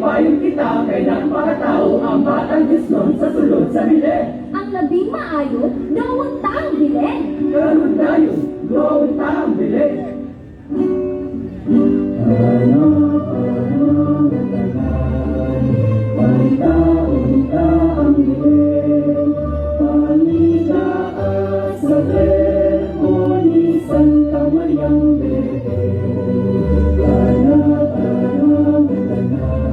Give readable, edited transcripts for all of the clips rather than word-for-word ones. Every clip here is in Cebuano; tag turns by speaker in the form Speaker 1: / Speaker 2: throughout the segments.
Speaker 1: Malipayon kita kay nagpakatao ang batang Diyosnon sa sulod sa Belen.
Speaker 2: Ang labing maayo, dawon ta ang Belen.
Speaker 1: Karon dayon, duawon ta ang Belen. Pangitaon ta ang Belen, pangitaa sa verbo ni Santa Mariang Birhen. Kana-kana tanan,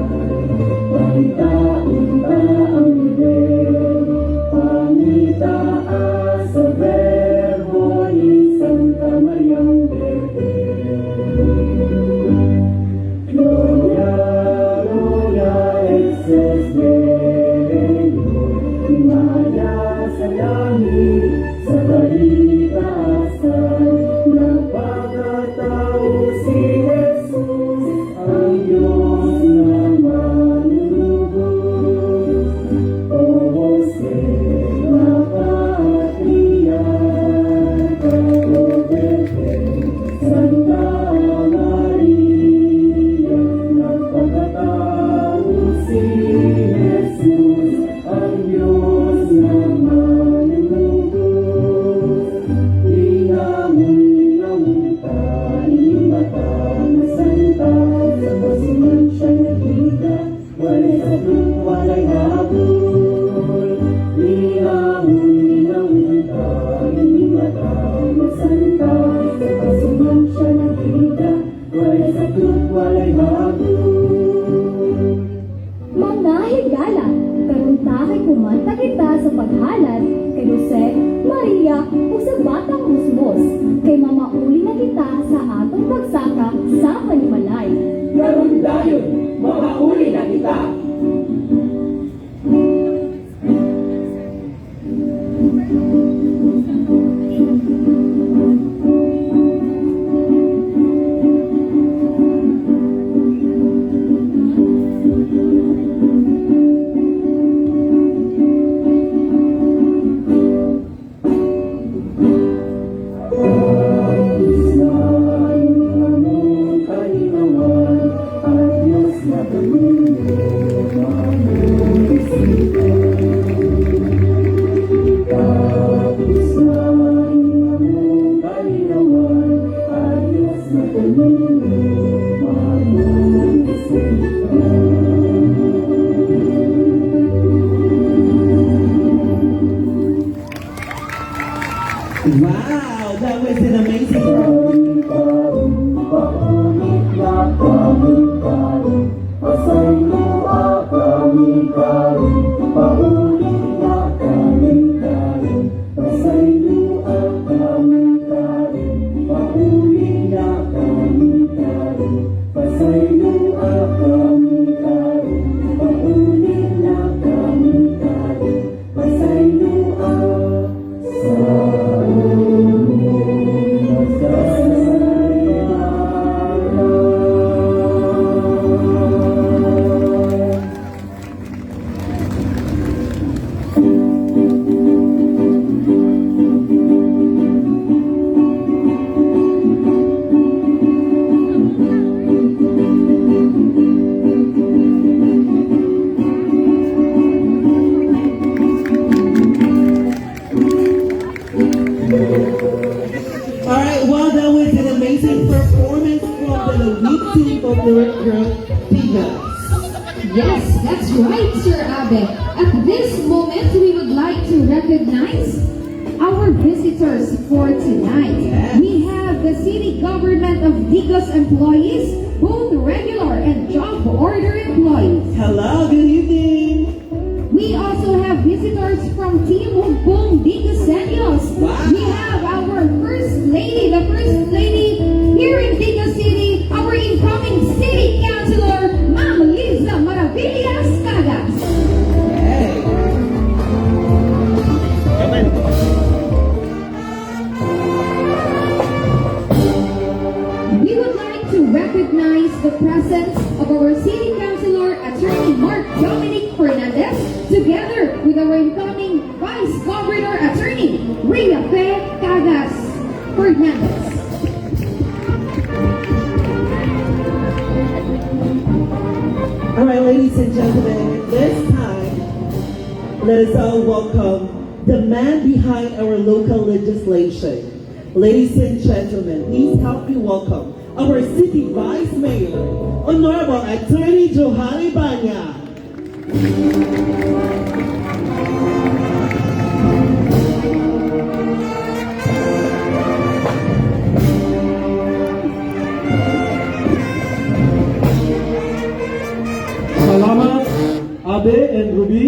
Speaker 1: pangitaon ta ang Belen, pangitaa sa verbo ni Santa Mariang Birhen. Gloria, Gloria, excelsis Deo, himaya sa langit, sa kataas-taasan, nagpakatao si Jesus, ang Diyos na manunubos. O Jose, na patriarka, O Birhen, Santa Maria, nagpakatao si Jesus, ang Diyos na manunubos. Linawon, linawon ta, inyong mata, masanta, sa basuman siya naghiga, walay saklop, walay habol. Linawon, linawon ta, inyong mata, masanta, sa basuman siya naghiga, walay saklop, walay habol.
Speaker 2: Mga higala, karon ta kay kumanta kita sa paghalad kay Jose, Maria ug sa batang musmos kay mamauli na kita sa atong pagsaka sa panimalay.
Speaker 1: Karon dayon, mamauli na kita. Tapos na among kalinawan, at Diyos na mundo, mabumisita. Tapos na among kalinawan, at Diyos na mundo, mabumisita.
Speaker 3: Wow, that was an amazing
Speaker 1: Kami karon, paulit na kami karon, pasayloa kami karon, paulit na kami karon, pasayloa kami karon, paulit na kami karon, pasayloa kami karon, paulit na kami karon, pasayloa sa nagkasalanan.
Speaker 3: All right, well, that was an amazing performance from the Lawig Folkloric Group, Digos.
Speaker 4: Yes, that's right, Sir Abe. At this moment, we would like to recognize our visitors for tonight. We have the city government of Digos employees, both regular and job order employees.
Speaker 3: Hello, good evening.
Speaker 4: We also have visitors from Team Hugpong Digoseños.
Speaker 3: Wow.
Speaker 4: We have our first lady, the first lady here in Digos City, our incoming city councilor, Ma'am Liza Maravillas Cagas.
Speaker 3: Hey.
Speaker 4: We would like to recognize the presence of our City Councilor, Attorney Mark Dominic Fernandez, together with our incoming Vice Governor, Attorney Rhea Fe Cagas Fernandez.
Speaker 3: All right, ladies and gentlemen, this time, let us all welcome the man behind our local legislation. Ladies and gentlemen, please help me welcome our City Vice Mayor, Honorable Attorney Johari Banya.
Speaker 5: Salamat, Abe and Ruby,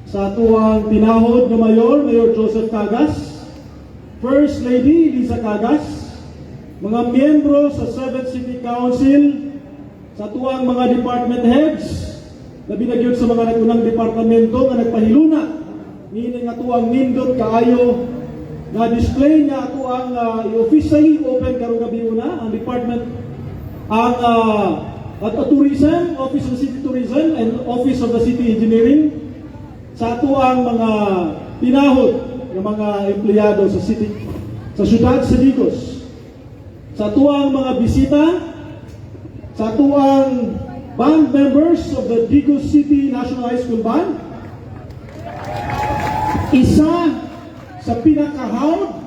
Speaker 5: sa atuang tinahod nga Mayor, Mayor Joseph Cagas, First Lady Lisa Cagas, mga miyembro sa 7th City Council, sa atuang mga department heads, labi na gyud sa mga nag-unang departamento nga nagpahiluna niini nga atuang nindot kaayo nga display nga atuang i-officially open karong gabi una ang department ang at tourism, Office of the City Tourism and Office of the City Engineering, sa atuang mga tinahod ng mga empleyado sa city, sa syudad sa Digos, sa atuang mga bisita, sa atuang band members of the Digos City National High School Band, isa sa pinakahawd,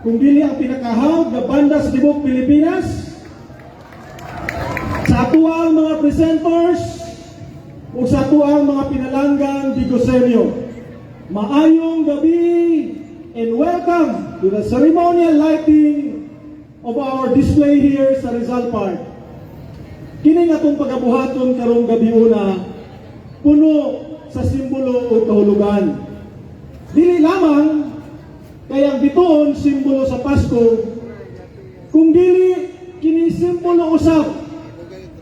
Speaker 5: kung dili ang pinakahawd na banda sa tibuok Pilipinas, sa atuang mga presenters o sa atuang mga pinalanggang Digosenyo. Maayong gabi and welcome to the ceremonial lighting of our display here sa Rizal Park. Kini nga atong pagabuhaton karong gabi una, puno sa simbolo o kahulugan. Dili lamang kay ang bituon simbolo sa Pasko, kung dili kini simbolo usab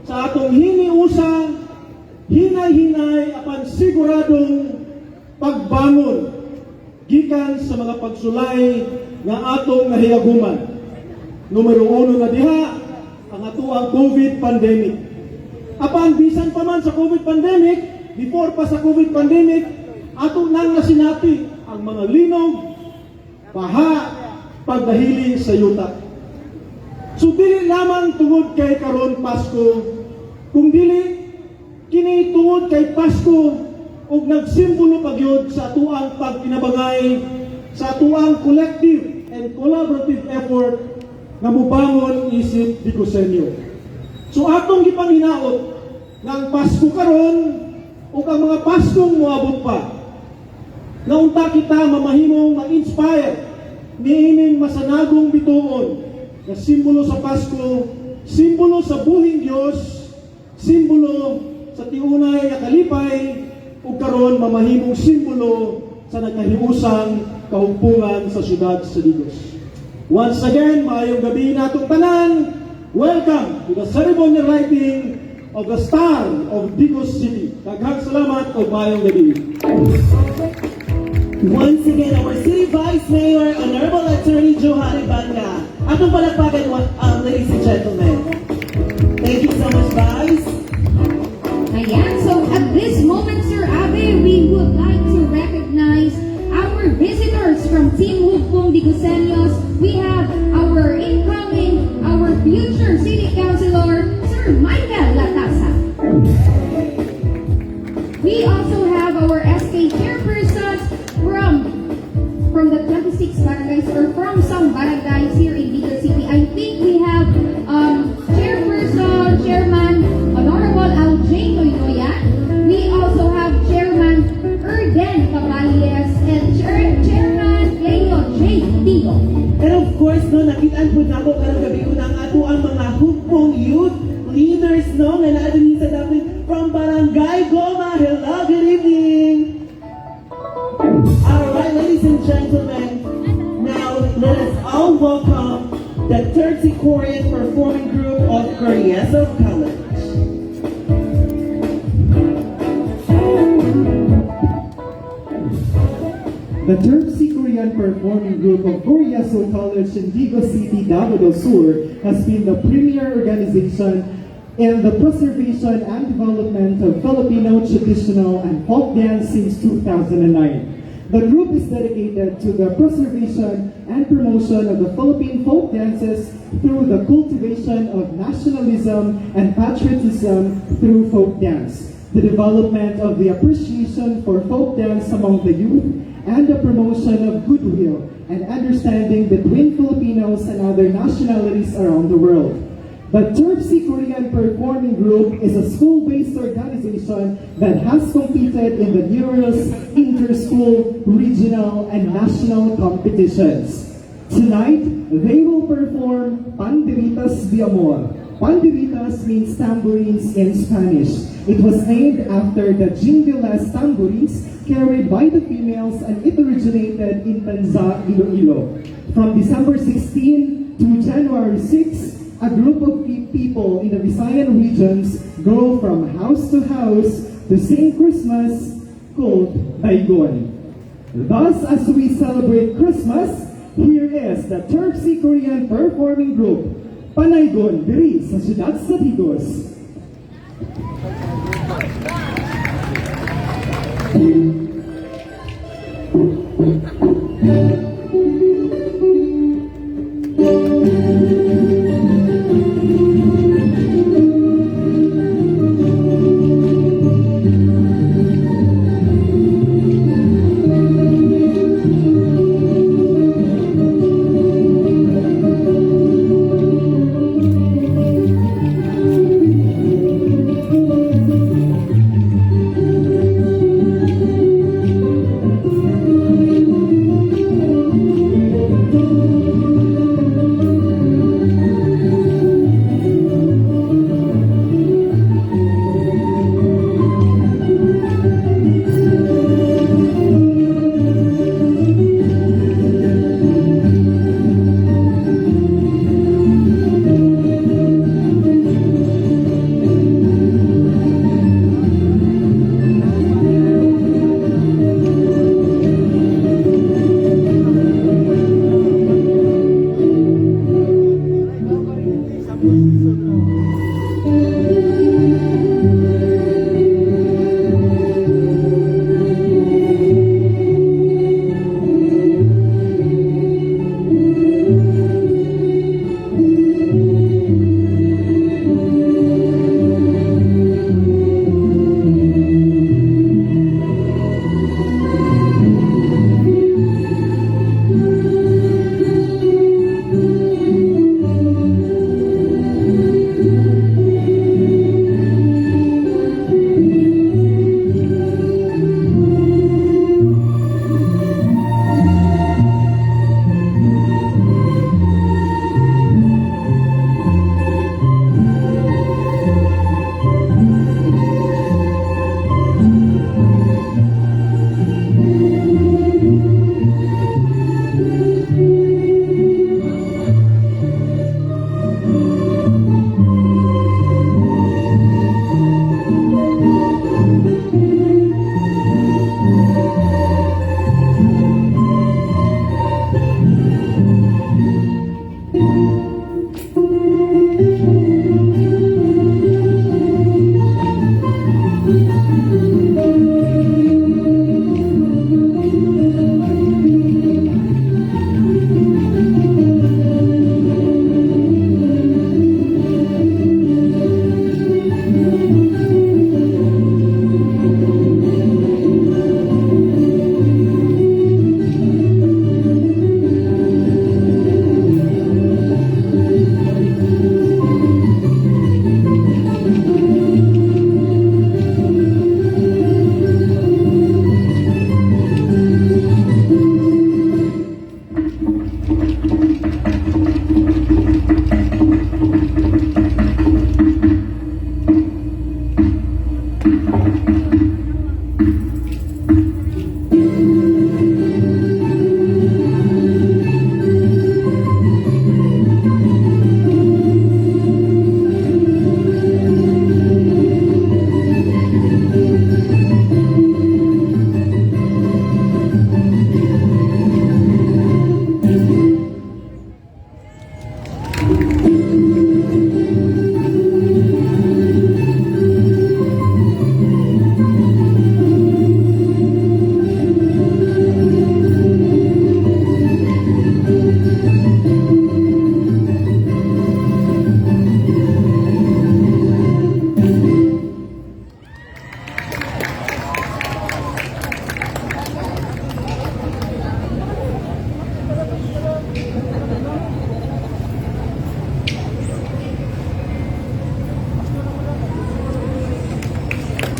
Speaker 5: sa atong hiniusa, hinay-hinay apan siguradong pagbangon gikan sa mga pagsulay nga atong nahiaguman. Numero uno na diha, ang atuang COVID pandemic. Apan bisan pa man sa COVID pandemic, before pa sa COVID pandemic, ato nang nasinati ang mga linog, baha, pagdahili sa yuta. So dili lamang tungod kay karon Pasko, kung dili kini tungod kay Pasko ug nagsimbolo pagyud sa atuang pagkinabangay, sa atuang collective and collaborative effort nga mubangon isip Digosenyo. So atong gipanghinaot nga ang Pasko karon ug ang mga Paskong moabot pa, nga unta kita mamahimong ma-inspire niining masanagong bituon na simbolo sa Pasko, simbolo sa buhing Dios, simbolo sa tiunay nga kalipay ug karon mamahimong simbolo sa nagkahiusang kahugpungan sa syudad sa Digos. Once again, maayong gabi natong tanan. Welcome to the ceremonial lighting of the Star of Digos City. Daghang salamat ug maayong gabi.
Speaker 3: Once again, our City Vice Mayor, Honorable Attorney Johari Banga. Atong palakpakan, ladies and gentlemen. Thank you so much, Vice.
Speaker 4: Ayan, so at this moment, Sir Abe, we would like to recognize our visitors from Team Hugpong Digosenyos. We have our incoming, our future City Councilor, Sir Michael Latasa. We also have our SK chairpersons from the 26 barangays or from some barangays here in Digos City. I think we have Chairperson, Chairman Honorable Aljane Noynoyan. We also have Chairman Erden Caballes and Chairman Leo J. Tigo.
Speaker 3: And of course, no, nakitaan po nako karong gabi una ang ato ang mga Hugpong youth leaders, no, nga naa dinhi sa dapit from Barangay Goma. Hello, good evening! Alright, ladies and gentlemen, now let us all welcome the Terpsichorean Performing Group of Guriezo College.
Speaker 6: The Terpsichorean Performing Group of Guriezo College in Digos City, Davao del Sur has been the premier organization in the preservation and development of Filipino traditional and folk dance since 2009. The group is dedicated to the preservation and and promotion of the Philippine folk dances through the cultivation of nationalism and patriotism through folk dance, the development of the appreciation for folk dance among the youth, and the promotion of goodwill and understanding between Filipinos and other nationalities around the world. The Terpsichorean Performing Group is a school-based organization that has competed in the numerous inter-school, regional, and national competitions. Tonight, they will perform Panderitas de Amor. Panderitas means tambourines in Spanish. It was named after the jingleless tambourines carried by the females, and it originated in Tanza, Iloilo. From December 16 to January 6, a group of people in the Visayan regions go from house to house to sing Christmas, called Daigon. Thus, as we celebrate Christmas, here is the Terpsichorean Performing Group, Panaygon, diri sa siyudad sa Digos.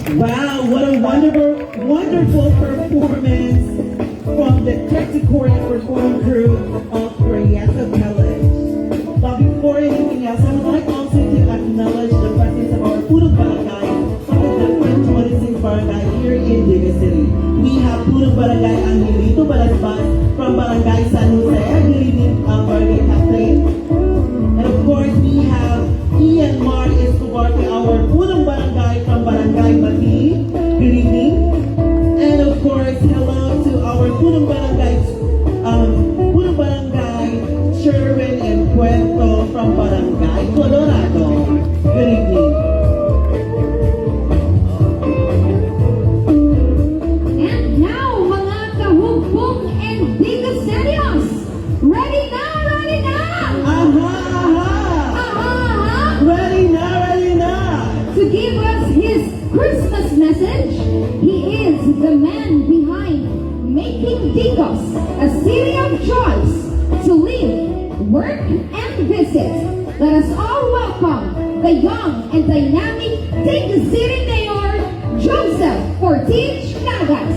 Speaker 3: Wow, what a wonderful, wonderful performance from the Terpsichorean performing crew of Coriezo College. But before anything else, I would like also to acknowledge the presence of our Punong Barangay from the different 26 barangay here in Digos City. We have Punong Barangay Angelito Balasbas from Barangay San Jose. Good evening, Barangay Captain. And of course, we have Ian Mar Escobar, our Punong Barangay from Barangay Mati. Good evening. And of course, hello to our Punong Barangay Sherwin and Puerto from Barangay Colorado. Good evening.
Speaker 4: And now, mga kahugpong and Digosenyos, ready na, ready na!
Speaker 3: Aha, aha!
Speaker 4: Aha, aha!
Speaker 3: Ready na, ready na!
Speaker 4: To give us his Christmas message, he is the man behind making Digos a city of choice to live, work, and visit. Let us all welcome the young and dynamic Digos City Mayor, Joseph Fortich Cagas.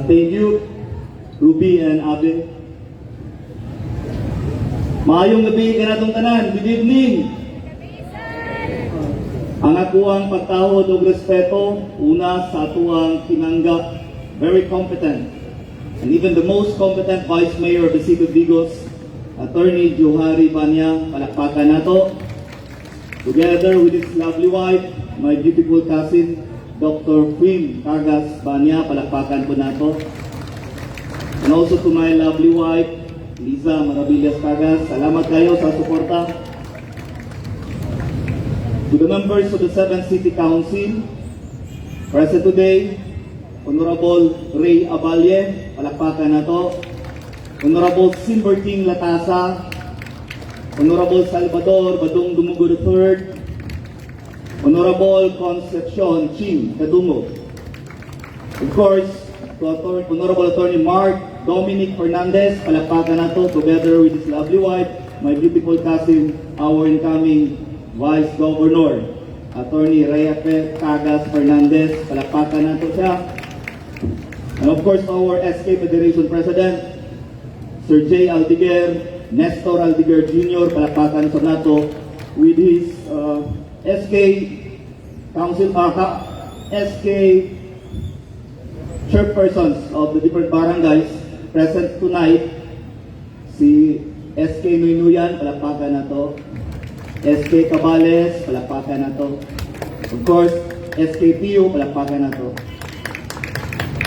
Speaker 7: Thank you, Ruby and Abe. Maayong gabi kanatong tanan. Good evening. Ang akuang pagtahod og respeto una sa atuang tinangga, very competent and even the most competent Vice Mayor of the City of Digos, Attorney Johari Banya, palakpakan nato. Together with his lovely wife, my beautiful cousin, Dr. Queen Cargas Banya, palakpakan po nato. And also to my lovely wife, Liza Maravillas Cagas, salamat kayo sa suporta. To the members of the 7th City Council, present today, Honorable Ray Aballe, palakpakan nato. Honorable Silver King Latasa, Honorable Salvador Badong Dumugo III, Honorable Concepcion Ching Kadungo. Of course, to Honorable Attorney Mark Dominic Fernandez, palakpakan nato together with his lovely wife, my beautiful cousin, our incoming Vice Governor, Attorney Rhea P. Cagas Fernandez, palakpakan nato siya. And of course, our SK Federation President, Sir J. Aldeguer, Nestor Aldeguer Jr., palakpakan sa nato with his SK Council, SK chairpersons of the different barangays present tonight, si SK Nuynuyan, palakpakan nato. SK Cabales, palakpakan nato. Of course, SK Pio, palakpakan nato.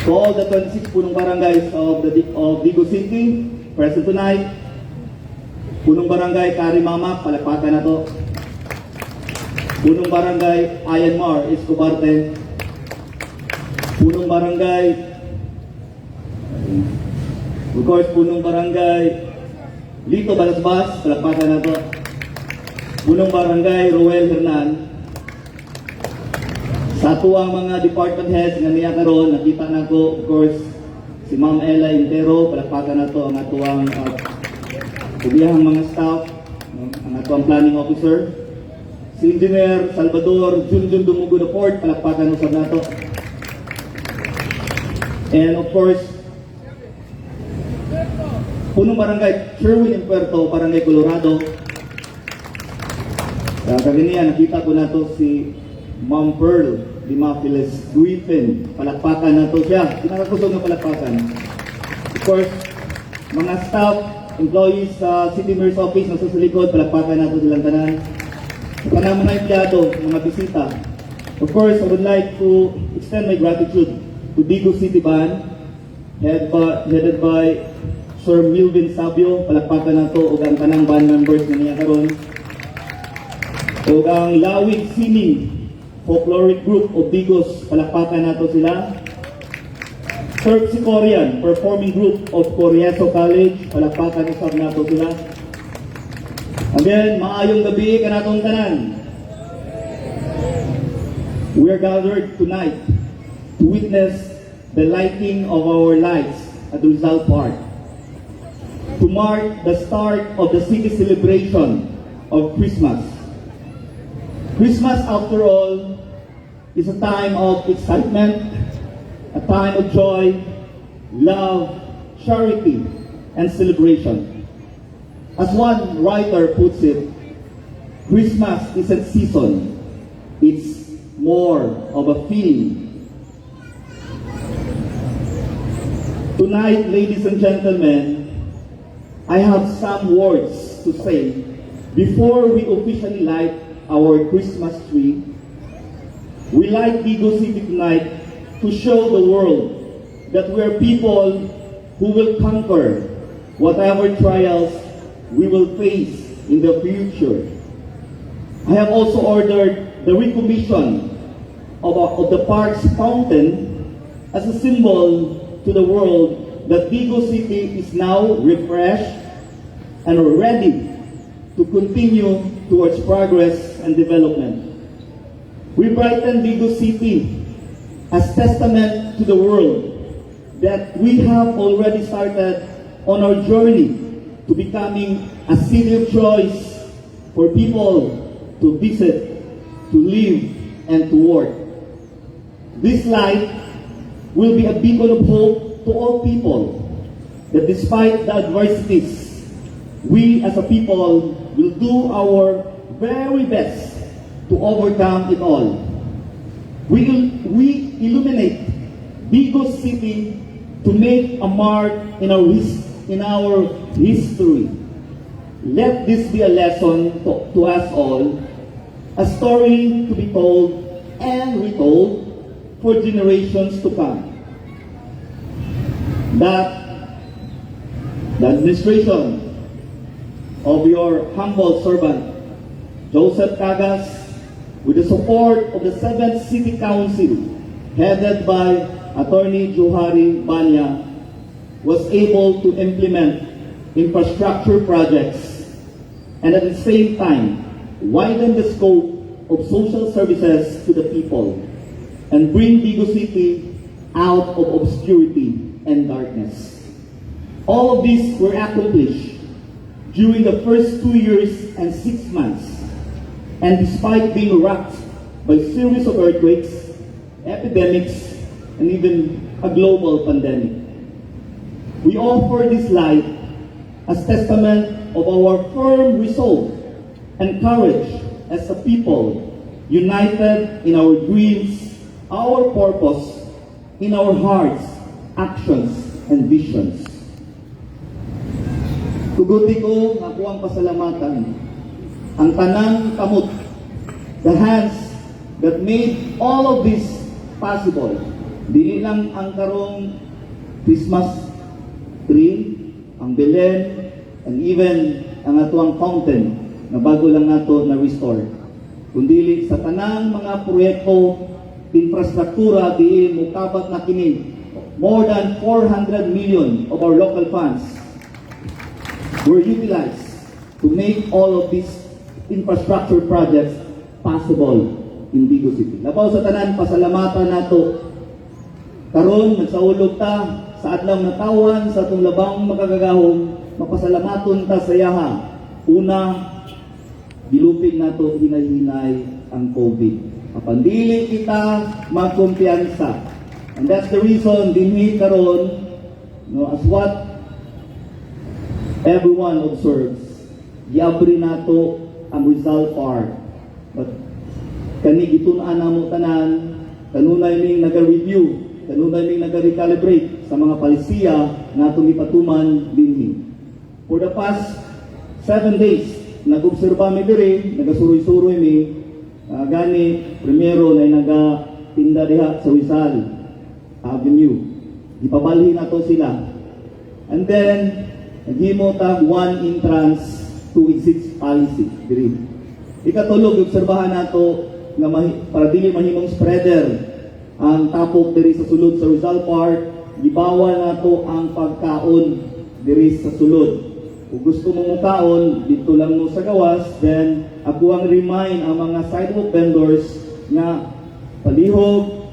Speaker 7: To all the 26 punong barangays of Digos City present tonight, Punong Barangay Kari Mama, palakpakan nato. Punong Barangay Ayan Mar Escobarte. Punong Barangay, of course, Punong Barangay Lito Balasbas, palakpakan nato. Punong Barangay Roel Hernan. Sa atuang mga department heads nga niya karon, nakita nako, of course, si Ma'am Ella Intero, palakpakan nato ang atuang iyahang mga staff, no, ang atuang planning officer, si Engineer Salvador Junjun Dumugo the Fourth, palakpakan usab nato. And of course, Punong Barangay Sherwin Impuerto, Barangay Colorado. Kaganiya, nakita ko nato si Ma'am Pearl Dimapiles Griffin. Palakpakan nato siya. Pinakakusog na palakpakan. Of course, mga staff, employees sa City Mayor's Office nasa sa likod, palakpakan nato silang tanan. Sa kanang mga empleyado, mga bisita. Of course, I would like to extend my gratitude to Digos City Band, headed by Sir Milvin Sabio, palakpakan nato ug ang tanang band members na niya karon. Ug ang Lawig Sining Folkloric Group of Digos, palakpakan nato sila. Terpsichorean Performing Group of Coriezo College, palakpakan usab nato sila. Ang Again, maayong gabi kanatong tanan. We are gathered tonight to witness the lighting of our lights at Rizal Park, to mark the start of the city celebration of Christmas. Christmas, after all, is a time of excitement, a time of joy, love, charity, and celebration. As one writer puts it, "Christmas isn't season, it's more of a feeling." Tonight, ladies and gentlemen, I have some words to say before we officially light our Christmas tree. We light Digos City tonight to show the world that we are people who will conquer whatever trials we will face in the future. I have also ordered the recommission of the park's fountain as a symbol to the world that Digos City is now refreshed and ready to continue towards progress and development. We brighten Digos City as testament to the world that we have already started on our journey to becoming a city of choice for people to visit, to live, and to work. This light will be a beacon of hope to all people that despite the adversities, we as a people will do our very best to overcome it all. We illuminate Digos City to make a mark in our history. Let this be a lesson to us all, a story to be told and retold for generations to come, that the administration of your humble servant, Joseph Cagas, with the support of the 7th City Council, headed by Attorney Johari Banya, was able to implement infrastructure projects and at the same time widen the scope of social services to the people and bring Digos City out of obscurity and darkness. All of these were accomplished during the first 2 years and 6 months, and despite being rocked by series of earthquakes, epidemics, and even a global pandemic. We offer this light as testament of our firm resolve and courage as a people united in our dreams, our purpose, in our hearts, actions, and visions. Tuguti ko nga akuang pasalamatan ang tanang kamot, the hands that made all of this possible. Dili lang ang karong Christmas tree, ang Belen, and even ang atuang fountain na bago lang nato na restore, kundili sa tanang mga proyekto, infrastruktura diin mukabat na kini more than 400 million of our local funds were utilized to make all of these infrastructure projects possible in Digos City. Labaw sa tanan, pasalamatan nato karon nagsaulog ta sa adlaw natawan sa atong labang makagagahom, mapasalamaton ta sa iyaha. Una, gilupig nato hinay-hinay ang COVID. Apan dili kita magkumpiyansa. And that's the reason dinhi karon, no, as what everyone observes, giabri nato ang Rizal Park. But kani gitun-an namo tanan, kanunay ming naga-review, kanunay ming naga-recalibrate sa mga palisiya nga atong ipatuman dinhi. For the past 7 days, nag-obserba mi diri, nagasuroy-suroy mi, gani primero na naga tinda diha sa Rizal Avenue. Gipabalhin nato sila. And then, naghimo tag one entrance, two exits policy diri. Ikatulo, obserbahan nato nga para dili mahimong spreader ang tapok diri sa sulod sa Rizal Park, gibawal nato ang pagkaon diri sa sulod. Kung gusto mo mukaon, dito lang mo sa gawas, then ako ang remind ang mga sidewalk vendors nga palihog,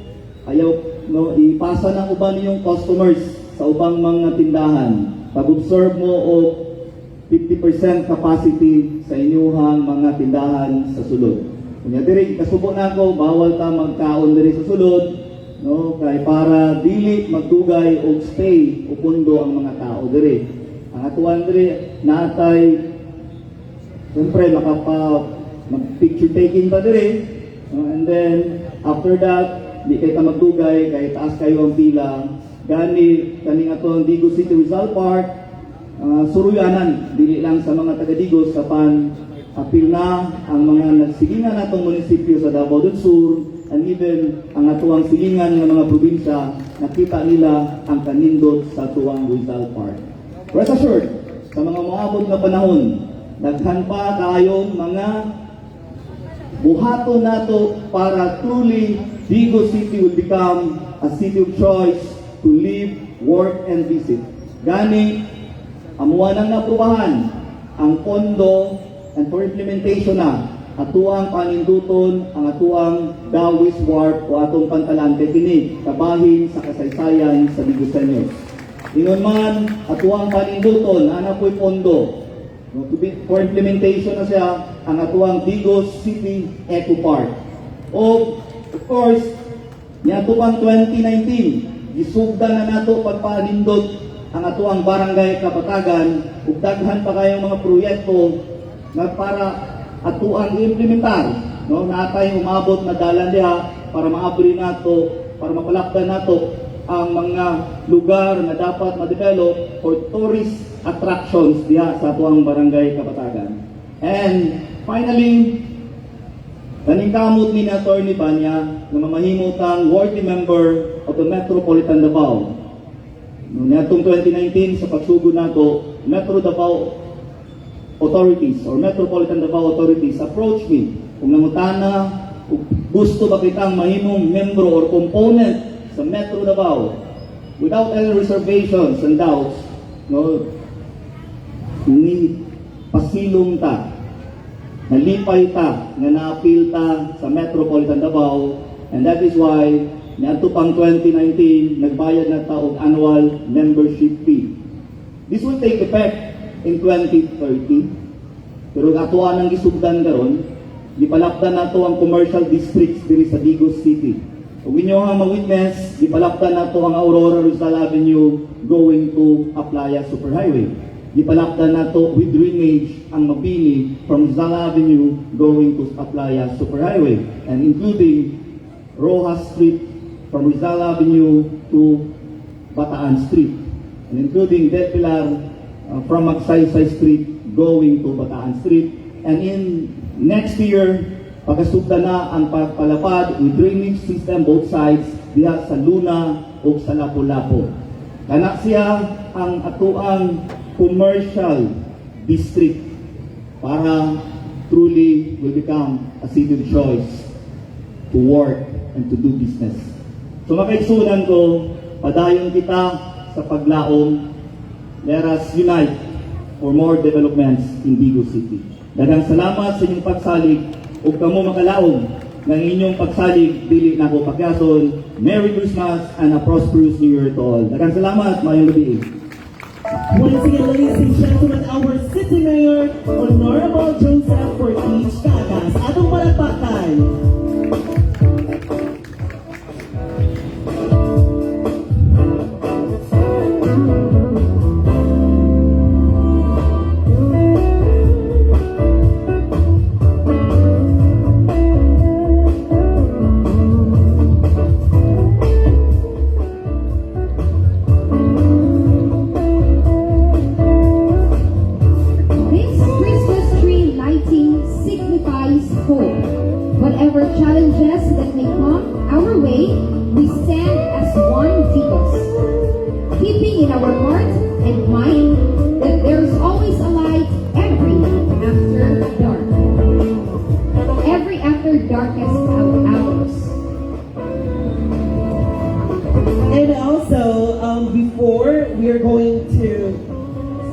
Speaker 7: ayaw, no, ipasa ng uban ninyong customers sa ubang mga tindahan. Pag-observe mo og 50% capacity sa inyuhang mga tindahan sa sulod. Kunya diri kasubo na ako, bawal ta magkaon diri sa sulod, no, kay para dili magdugay og stay o pundo ang mga tao diri. Ang atuan diri naatay, siyempre makapa mag picture taking pa diri, no? And then after that, di kay ta magdugay kay taas kayo ang pila. Gani kaning atong Digos City Rizal Park, suruyanan dili lang sa mga taga Digos apan apil na ang mga nagsilingan natong munisipyo sa Davao del Sur and even ang atuang silingan ng mga probinsya, nakita nila ang kanindot sa atuang Rizal Park. Rest assured, sa mga moabot nga panahon, daghan pa kayong mga buhaton nato para truly Digos City will become a city of choice to live, work, and visit. Gani, amuha nang naaprubahan ang pondo and for implementation na atuang paninduton ang atuang Dawis Wharf o atong pantalan kay kini kabahin sa kasaysayan sa Digueseños. Ingon man, atuang paninduton ana po'y pondo, no, for implementation na siya ang atuang Digos City Eco Park. O of course, niadto pang 2019, gisugdan na nato pagpanindot ang atuang barangay Kapatagan ug daghan pa kayong mga proyekto na para atuang implementar, no, natay umabot na dalan diha para maabri nato, para mapalakdan nato ang mga lugar na dapat ma-develop for tourist attractions diha sa atuang barangay Kapatagan. And finally, kaning kamot ni Attorney Banya na mamahimo tang worthy member of the Metropolitan Davao. No, niadtong 2019 sa pagsugod nato, Metro Davao authorities or Metropolitan Davao authorities approached me kung nangutana kung gusto ba kitang mahimong membro or component sa Metro Davao. Without any reservations and doubts, no, ni pasilong ta, nalipay ta nga naapil ta sa Metropolitan Davao, and that is why niadto pang 2019 nagbayad na ta og annual membership fee. This will take effect in 2030. Pero atoa nang gisugdan karon, gipalapdan nato ang commercial districts diri sa Digos City. Ug inyo ang ma-witness, gipalapdan nato ang Aurora Rizal Avenue going to Aplaya Superhighway. Gipalapdan nato with drainage ang Mabini from Rizal Avenue going to Aplaya Superhighway and including Rojas Street from Rizal Avenue to Bataan Street and including Del Pilar from Magsaysay Street going to Bataan Street. And in next year, pagkasugda na ang pagpalapad with drainage system both sides diha sa Luna o sa Lapu-Lapu. Kana siya ang atuang commercial district para truly will become a city of choice to work and to do business. So makaigsunan ko, padayon kita sa paglaom. Let us unite for more developments in Digos City. Daghang salamat sa inyong pagsalig ug kamo makalaom ng inyong pagsalig dili nako pagyason. Merry Christmas and a prosperous New Year to all. Daghang salamat, maayong gabi.
Speaker 3: Once again, ladies and gentlemen, our City Mayor, Honorable Joseph Fortich Cagas. Atong palakpakan.
Speaker 4: This Christmas tree lighting signifies hope. Whatever challenges that may come our way, we stand as one Digos, keeping in our heart and mind that there is always a light every after dark. Every after darkest hours.
Speaker 3: And also, before we are going to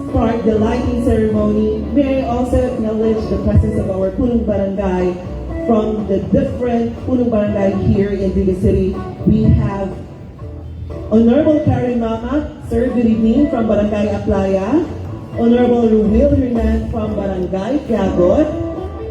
Speaker 3: start the lighting lighting ceremony, may I also acknowledge the presence of our Punong Barangay from the different Punong Barangay here in Digos City. We have Honorable Karen Mama, sir, good evening, from Barangay Aplaya. Honorable Ruel Hernan from Barangay Cagot.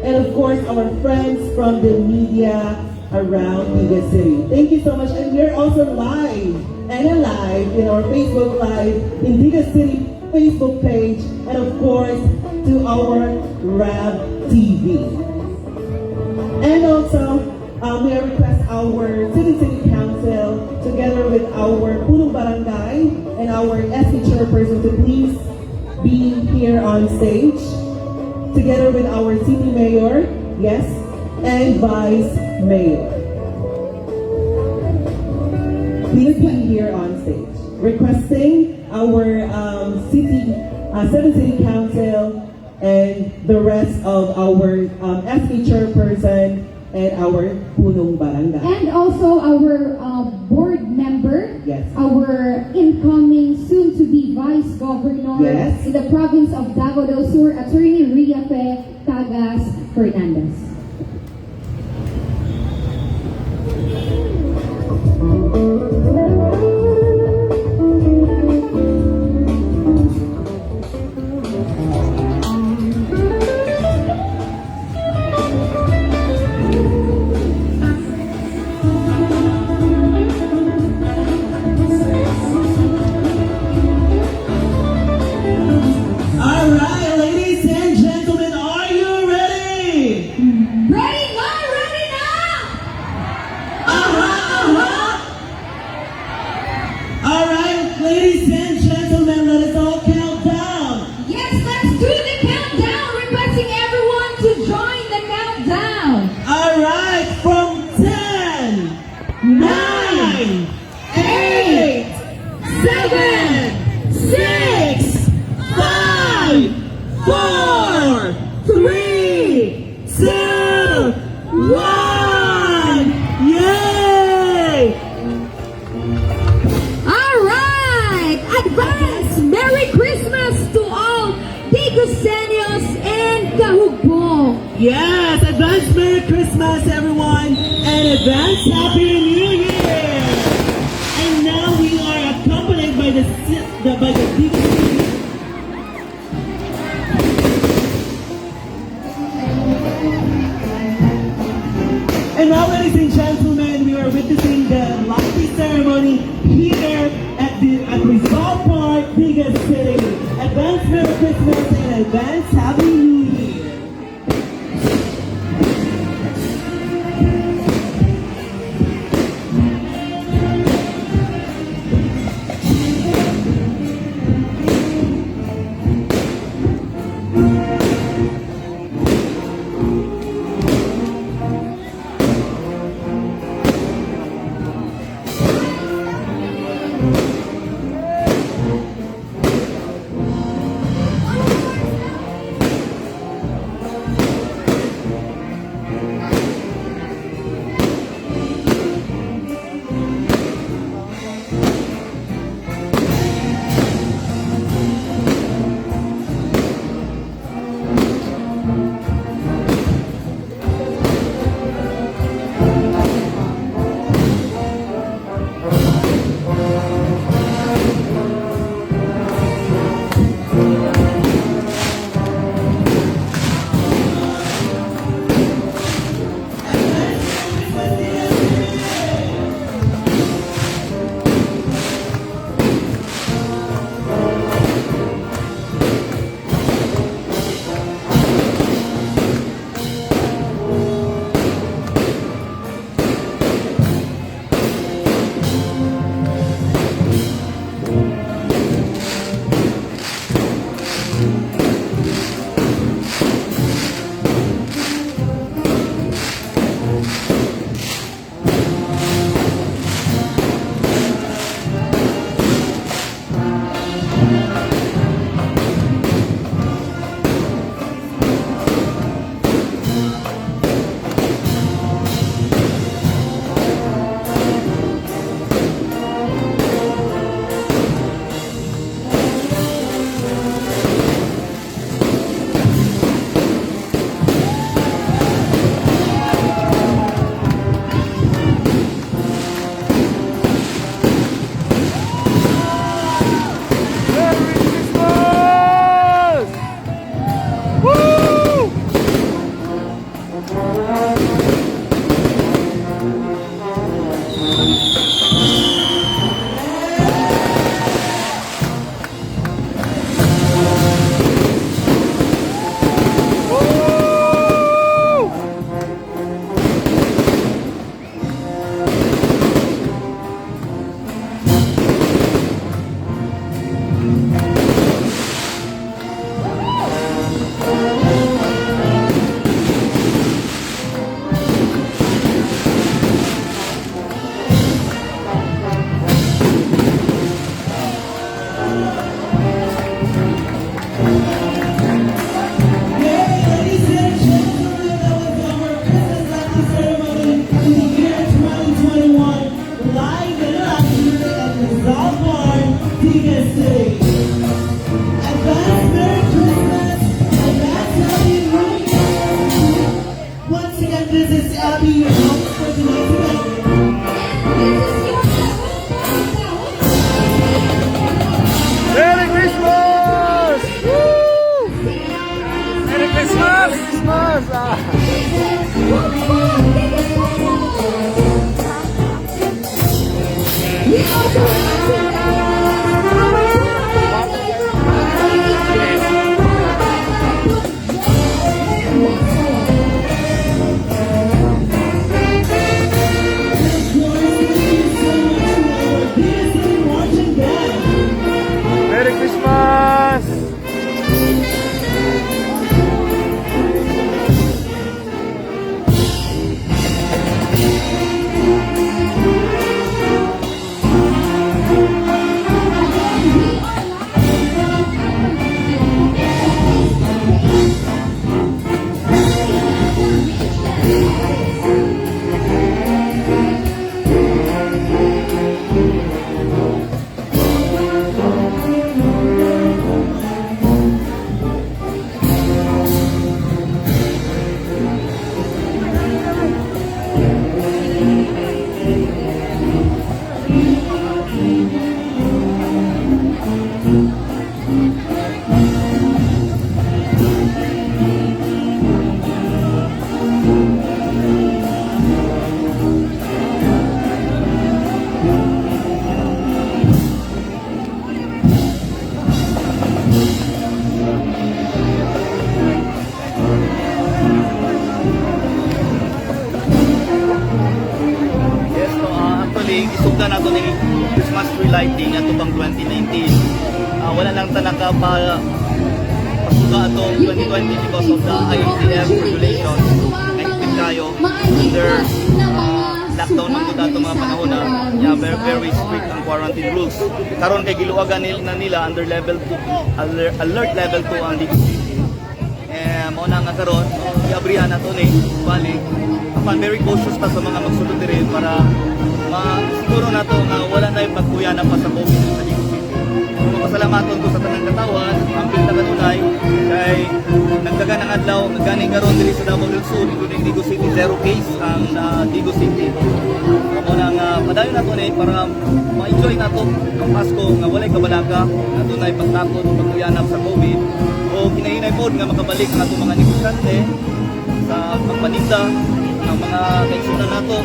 Speaker 3: And of course, our friends from the media around Digos City. Thank you so much. And we're also live and alive in our Facebook Live, in Digos City Facebook page, and of course, to our RAB TV. And also, may I request our City Council, together with our Punong Barangay and our SC chairperson to please be here on stage, together with our City Mayor, yes, and Vice Mayor. Please be here on stage. Requesting our seven City Council and the rest of our SK chairperson and our Punong Barangay.
Speaker 4: And also our board member, our incoming soon-to-be Vice Governor in the province of Davao del Sur, Attorney Ria Fe Tagas Fernandez.
Speaker 3: All right, ladies and gentlemen, are you ready?
Speaker 4: Ready na! Ready na!
Speaker 3: Aha. All right, ladies and gentlemen, let us all count down.
Speaker 4: Yes, let's do the countdown! Requesting everyone to join the countdown.
Speaker 3: All right, from 10, 9, 8, 7, 6, 5, 4, 3, 2, 1. Yay!
Speaker 4: All right! Advance Merry Christmas to all Digoseños and Kahugpong!
Speaker 3: Yes, advance Merry Christmas, everyone, and advance Happy New Year! And now we are accompanied by the big city. And now, ladies and gentlemen, we are witnessing the lighting ceremony here at Rizal Park, Digos City. Advance Merry Christmas and advance Happy New Year! si Abby, your host for tonight's event.
Speaker 4: This is your Kahong
Speaker 8: Merry Christmas! Woo! Merry Christmas! Christmas! Ah.
Speaker 4: Thank you so much. We also want to recognize our barangay from Barangay
Speaker 3: And of course, thank you so much to our Digos City Marching Band.
Speaker 8: Merry Christmas!
Speaker 4: Again, we are live from our official Facebook page, City Information Office.
Speaker 7: Yes, no, actually, gisugdan nato ni Christmas tree lighting ato pang 2019. Wala lang ta naka pasuga atong 2020 because of the IATF regulations. Mahigpit kayo under lockdown man gud ato mga panahon na, yeah, very, very strict ang quarantine rules. Karon kay giluwagan na nila, under level 2, alert level 2 ang Digos City. Eh, mao na nga karon, giabrihan na to ni balik. Apan very cautious ta sa mga magsulod diri para masiguro nato nga wala na yung pagkuya na pa sa COVID sa Digos City. So, pasalamaton ko sa tanang katawan, ampil na kanunay kay nagdagan ang adlaw, gani karon diri sa Davao del Sur, including Digos City, zero case ang Digos City. Mao na nga padayon nato ni para ma-enjoy nato ang Pasko nga walay kabalaka, adunay pagtakot o pagkuyanap sa COVID o kinahinay pod nga makabalik ang atong mga negosyante sa pagpaninda, ang mga kaigsunan nato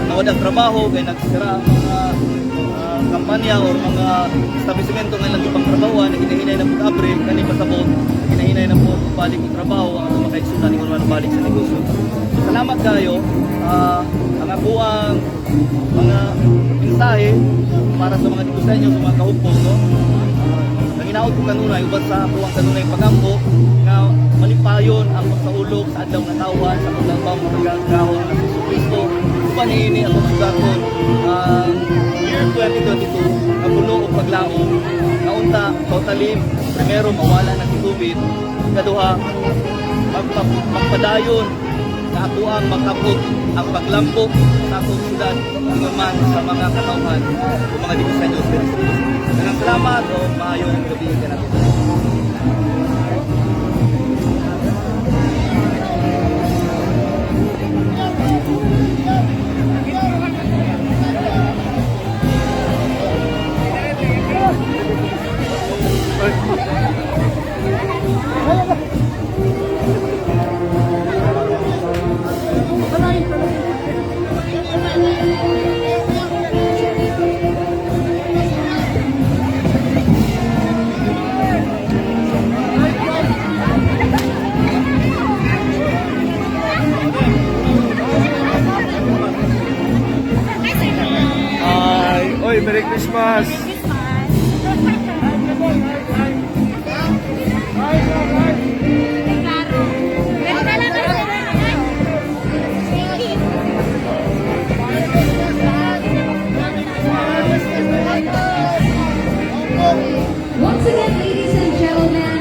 Speaker 7: nawad ang trabaho kay nagsira ang mga kampanya or mga establishmento nga ilang ipangtrabahoan, naginahinay na pag-abre kani pasabot, naginahinay na po balik og trabaho ang atong mga kaigsunan ingon man balik sa negosyo. So, salamat kayo. Ang ako ang mga mensahe para sa mga Digosenyo, sa mga kahumpong, no? Ang hinaot ko kanunay, uban sa ako ang kanunay pagampo, nga malipayon ang pagsaulog sa adlaw nga tawhan sa paglambang mga na si Kristo. Uban niini atong sugaton ang year 2022 nga puno og paglaom nga unta totally, primero, mawala na si COVID, kaduha, magpadayon na ako ang makabot ang paglambok sa atong syudad ingon man sa mga katawhan o mga Digosenyos diri sa Digos. Daghang salamat o maayong gabi kanato.
Speaker 8: Ay, oy, Merry Christmas!
Speaker 4: Once again, ladies and gentlemen,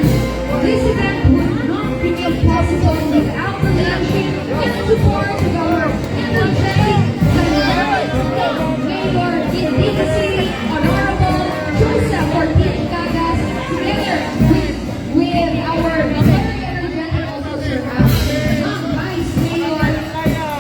Speaker 4: this event would not be possible without the leadership and support of our energetic, dynamic Mayor in Digos City, Honorable Joseph Martin Cagas, together with our very energetic also Sir Ma'am Vice Mayor.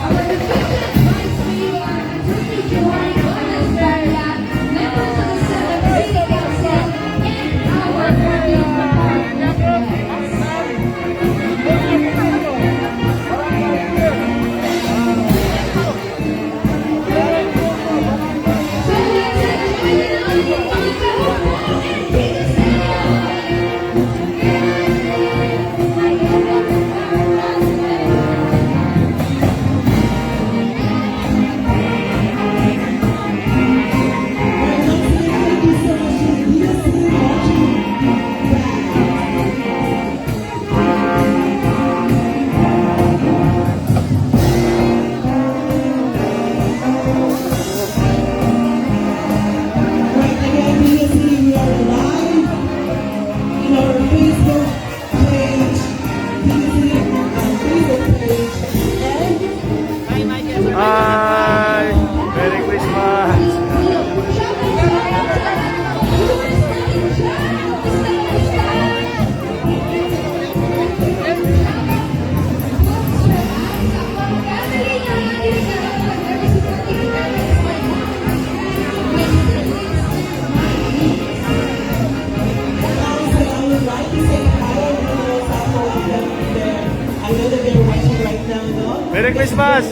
Speaker 8: Merry Christmas!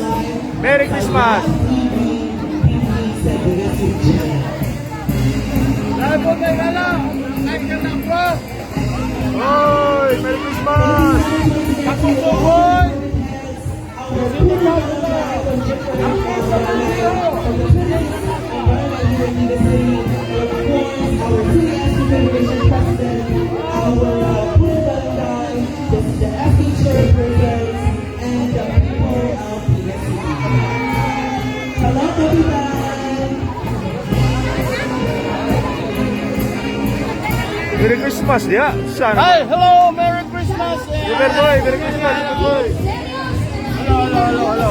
Speaker 8: Merry Christmas!
Speaker 3: TV, sa Digos Region.
Speaker 8: Oy! Merry Christmas!
Speaker 3: Our our CSU Federation President, our Puro Barangay, the FP Chairpersons, and the people of Digos City. Hello, Kapitan!
Speaker 8: Merry Christmas dia. Sana.
Speaker 7: Hi, hello, Merry Christmas!
Speaker 8: Super boy, Merry Christmas, Super boy.
Speaker 7: Hello, hello, hello, hello.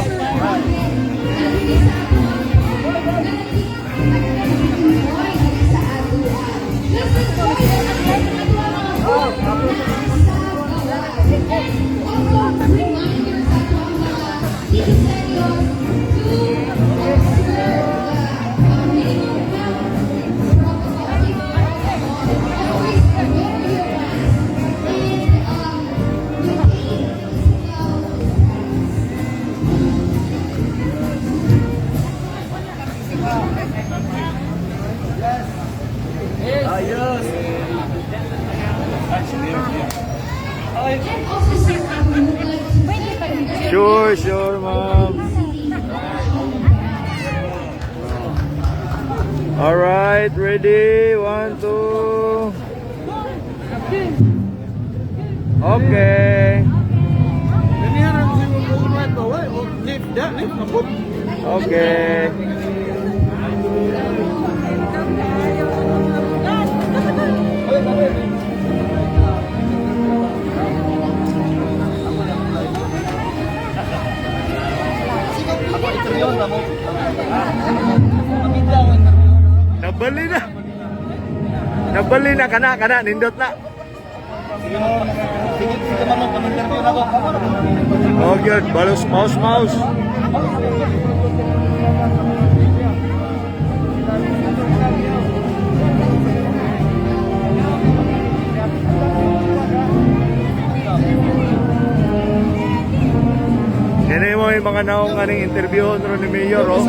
Speaker 4: Reminder sa atong mga Digueseños to observe the minimum health protocol. Always wear your mask and maintain physical distance.
Speaker 7: Ayos!
Speaker 4: And also, sir, I would like to thank
Speaker 8: Sure, ma'am.
Speaker 4: City.
Speaker 8: All right, ready? One, two. Okay. Okay. Nabali na. Nabali na kana kana nindot na.
Speaker 7: Sige, sige, ma'am, interview na ko.
Speaker 8: Oh, good. Balos mouse mouse. Ini mo yung mga naong aning interview ron ni Mayor, oh.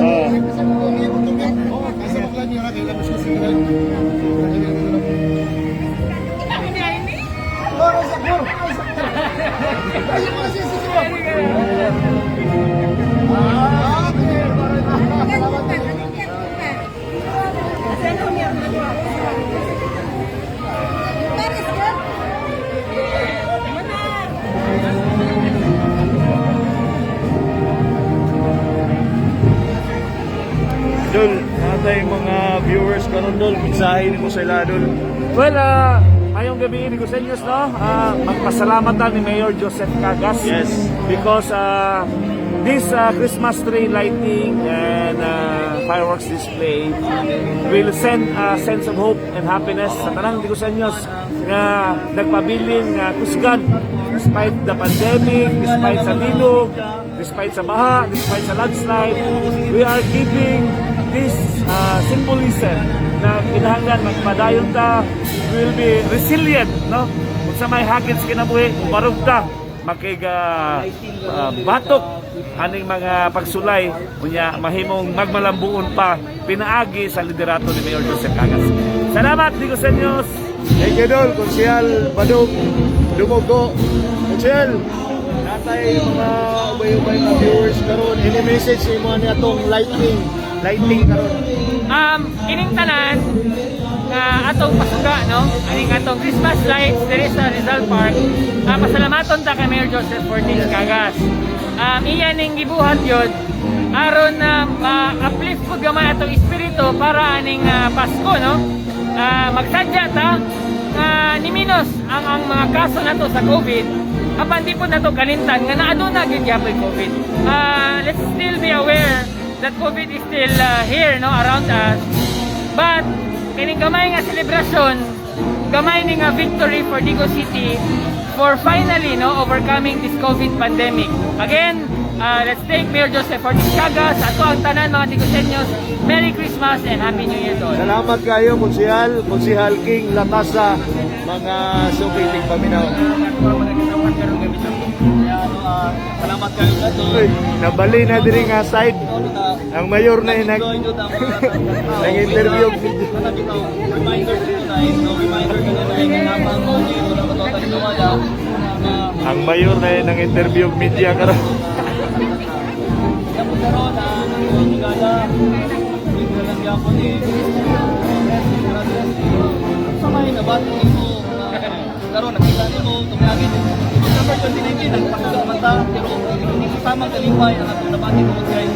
Speaker 8: Dol, natay mga viewers karon, Dol, mensahe nimo sa ila, Dol.
Speaker 9: Well, ngayong gabi, Digueseños, no? Magpasalamat ta ni Mayor Joseph Cagas.
Speaker 8: Yes.
Speaker 9: Because this Christmas tree lighting and fireworks display will send a sense of hope and happiness sa tanang Digueseños nga nagpabilin nga kusgan despite the pandemic, despite sa bilog, despite sa baha, despite sa landslide, we are keeping this symbolism na kinahanglan magpadayon ta, we will be resilient, no? Kung sa may hagit sa kinabuhi, umarog ta, makig batok aning mga pagsulay unya mahimong magmalambuon pa pinaagi sa liderato ni Mayor Joseph Cagas. Salamat, Digueseños!
Speaker 8: Thank you, Dol. Konsehal Badong Dumugo. Konsehal, natay mga ubay-ubay nga viewers karon. Any message nimo ani atong lighting karon?
Speaker 10: Ining tanan nga atong pasuga, no, aning atong Christmas lights diri sa Rizal Park, pasalamaton ta kay Mayor Joseph Fortich Cagas. Iya ning gibuhat yun aron na ma-uplift pud gamay atong espiritu para aning Pasko, no. Magsadya ta nga niminos ang mga kaso nato sa COVID, apan di po nato kalimtan nga naaduna gyud gyapon COVID. Let's still be aware that COVID is still here, no, around us, but kining gamay nga selebrasyon, gamay ni nga victory for Digos City for finally, no, overcoming this COVID pandemic. Again, let's thank Mayor Joseph Ortiz Cagas, ato ang tanan mga Digueseños. Merry Christmas and Happy New Year to all.
Speaker 8: Salamat kayo, Konsehal, Konsehal King Latasa, mga suki ting paminaw.
Speaker 7: Salamat kayo brother.
Speaker 8: Uy, nabali na diri nga side.
Speaker 7: Ano na,
Speaker 8: Ang mayor na yung
Speaker 7: Enjoy jud ang mga tao.
Speaker 8: nag-interview.
Speaker 7: Reminder to tonight, no reminder ka na na napang mo ni wala pa totally nawala.
Speaker 8: Ang mayor na yung nang-interview media karon.
Speaker 7: Kaya po karon ang higala, hindi na lang gyapon eh. Sa may nabati nimo karon nakita nimo tumiyagi December 2019 nagpasuga man ta pero hindi kasamang kalipay ang atong nabati tungod kay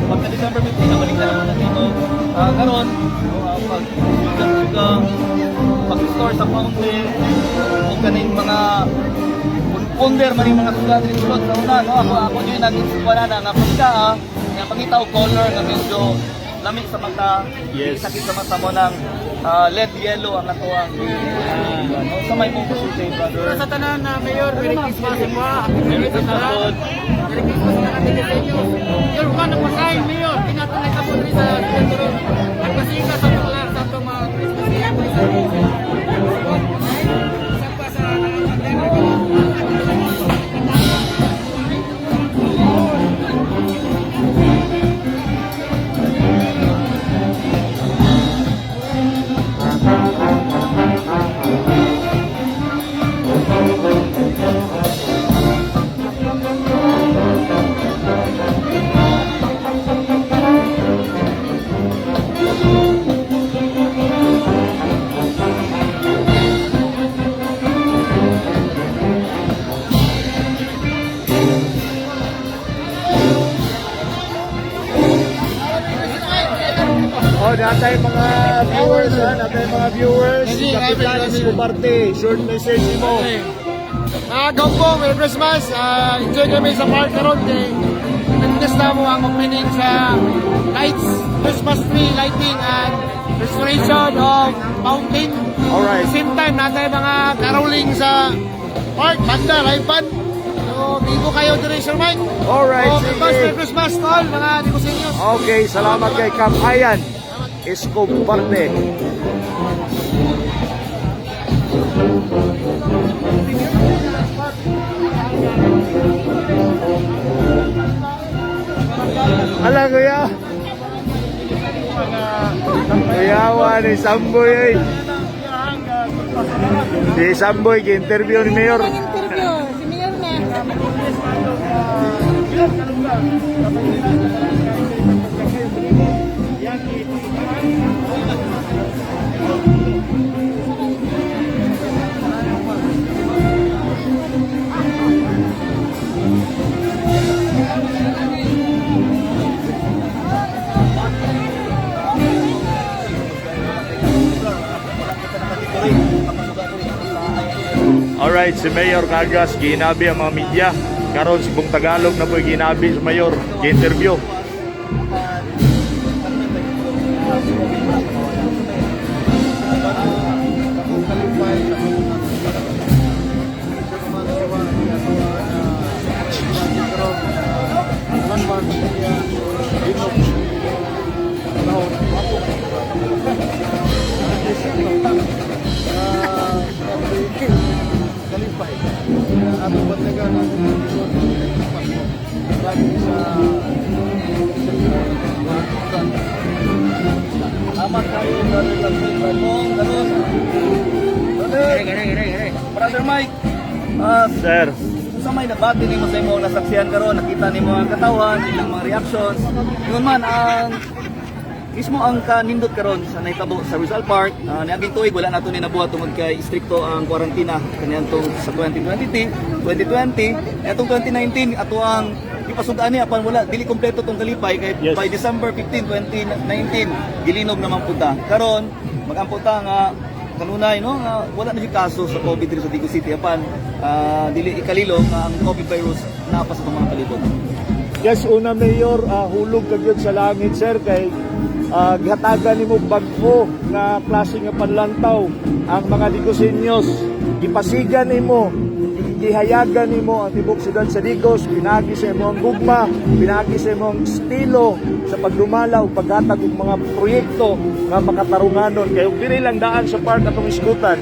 Speaker 7: pagka December 15 nabalik na naman dito. Karon pag suga pag-restore sa fountain o kaning mga ponder man yung mga suga diri sulod sa una, no? Ako yun naging na nga pagka nga pangita og color nga medyo lami sa mata, sakit sa mata mo ng LED yellow ang ato ang no? Sa may mong pasulti, brother.
Speaker 10: Sa tanan na Mayor, Merry Christmas sa mga. Happy
Speaker 7: Merry Christmas pod.
Speaker 10: Merry Christmas sa tanan sa inyo. You're one of a kind, Mayor. Tinatunay ka po rin sa Siguro. Nagpasika sa mga sa itong mga Christmas niya po sa Isa pa sa pandemic.
Speaker 8: Oh, natay mga viewers ha, natay mga viewers. Kapitan Escobarte, short message mo.
Speaker 5: Gonggo, Merry Christmas! Enjoy kami sa park karon kay witness na mo ang opening sa lights, Christmas tree lighting and restoration of fountain.
Speaker 8: Alright.
Speaker 5: Same time, natay mga caroling sa park, banda, live band. So, bigo kayo dire, Sir Mike.
Speaker 8: Alright,
Speaker 5: So,
Speaker 8: sige.
Speaker 5: advance Merry Christmas to all, mga Nicoseños.
Speaker 8: Okay, salamat kay Kap Ayan Escobarte. Ala kuya. Kuyawa ni Samboy ay. Si Samboy gi-interview ni Mayor.
Speaker 10: Interview, si Mayor na.
Speaker 8: Alright, si Mayor Cagas ginabi ang mga media. Karon si Bung Tagalog na po ginabi si Mayor, gi-interview.
Speaker 5: Kalipay. Atong bantagan ang lagi sa
Speaker 7: Salamat kayo, brother Lansoy Ramon. Karon. Brother. Brother Mike.
Speaker 8: Sir,
Speaker 7: Sa may nabati nimo sa imong nasaksihan karon, nakita nimo ang katawhan, ilang mga reactions. Ingon man ang mismo ang kanindot karon sa nahitabo sa Rizal Park, niaging tuig wala nato ni nabuhat tungod kay istrikto ang kwarantena kaniadtong sa 2020, 2020, etong 2019 ato ang ipasud-an niya apan wala dili kompleto tong kalipay kay by December 15, 2019 gilinog naman pud ta. Karon magampo ta nga kanunay no nga wala na gyud kaso sa COVID diri sa Digos City apan dili ikalilo nga ang COVID virus naa pa sa mga palibot.
Speaker 8: Yes, una Mayor, hulog ka gyud sa langit sir kay gihatagan nimo bag-o nga klase nga panlantaw ang mga Digosenyos. Gipasigan nimo, gihayagan nimo ang tibok siyudad sa Digos, pinagi sa imong gugma, pinagi sa imong estilo sa pagdumala ug paghatag og mga proyekto nga makatarunganon kay ug diri lang daan sa park atong iskutan.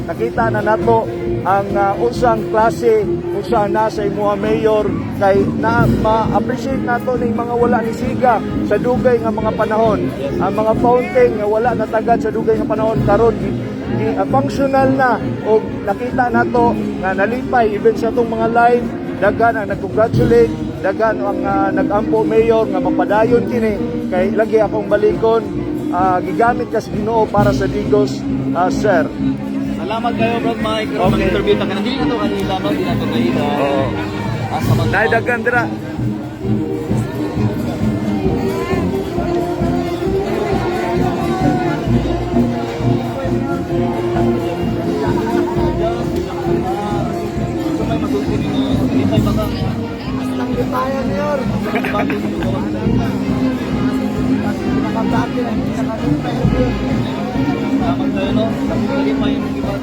Speaker 8: Nakita na nato ang unsang klase, unsa sana sa imuha, Mayor, kay na ma-appreciate nato ning mga wala ni siga sa dugay nga mga panahon. Ang mga fountain nga wala natagad sa dugay nga panahon karon functional na og nakita nato nga nalipay even sa atong mga live, daghan ang nag-congratulate, daghan ang nag-ampo, Mayor, nga mapadayon kini kay lagi akong balikon, gigamit ka sa Ginoo para sa Digos, sir.
Speaker 7: Salamat kayo, Bro Mike.
Speaker 8: Okay.
Speaker 7: Mag-interview ta kana. Dili na to kanila, no? Dili na to kanila.
Speaker 8: Oo.
Speaker 7: Asa man.
Speaker 8: Nay daghan dira.
Speaker 7: So may masulti ninyo. Lipay ba ka?
Speaker 3: Tayo, Mayor.
Speaker 7: Salamat kayo, no? Lipay yung iba.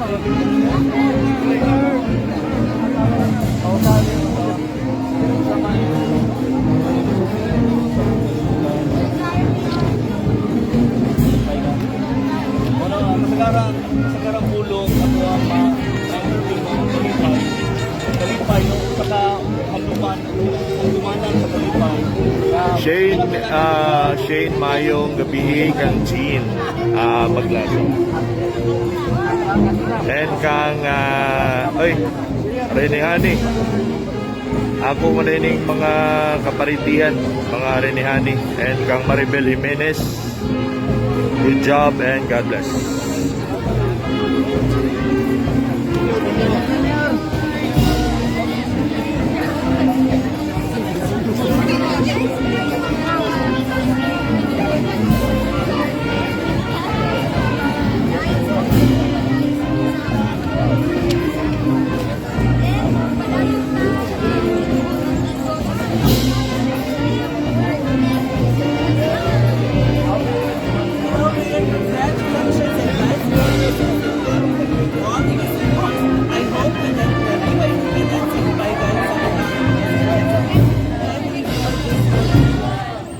Speaker 7: Ano, kasagaran pulong ato ang ma-interview mo ang kalipay. Kalipay, no? Saka halumanan sa kalipay.
Speaker 8: Shane, Shane, mayong gabi kang Jean Maglaso. And kang ay Renehani. Ako man ning mga kaparitihan, mga Renehani and kang Maribel Jimenez. Good job and God bless.
Speaker 3: Congratulations and vice versa. All the I hope that the